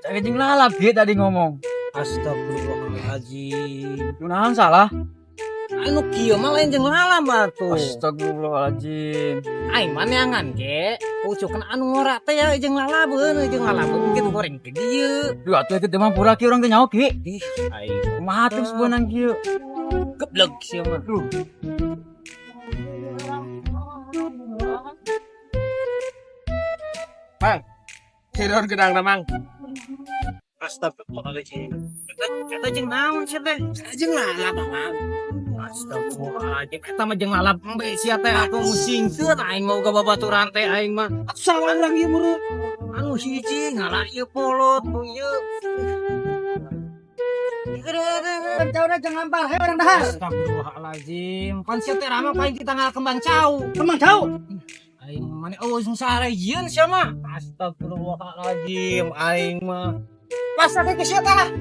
Cak jeung lalap kieu tadi ngomong. Astagfirullahaladzim. Kunaon salah? Anu kieu mah lain jeung lalap atuh. Astagfirullahaladzim. Aing mah neangan ge. Ucukan anu ngora teh ya jeung lalabeun, jeung lalabeun kitu goreng ke dieu. Duh, atuh kitu mah pura kieu urang teh nyaho ki. Ih, aing Kumaha tuh sebenang kieu? Geblek sia mah. Duh. Mang, siror gedang na, Mang. Astagfirullahaladzim. Eta jeung naon sia teh? Jeung lalap, Mang. Astagfirullahaladzim. Eta mah jeung lalap embe sia teh atuh musingkeun aing mau babaturan teh aing mah. Salah urang ieu meureun. Anu hiji ngala ieu polot nu ieu. Cauna jangan lampar, hayo orang dahar. Astagfirullahaladzim. Pan sia teh rama paling kita ngalah kembang cau. Kembang cau. Aing mah mane eueuh sare jieun sia mah. Astagfirullahaladzim aing mah. Pasrah ke sia teh lah.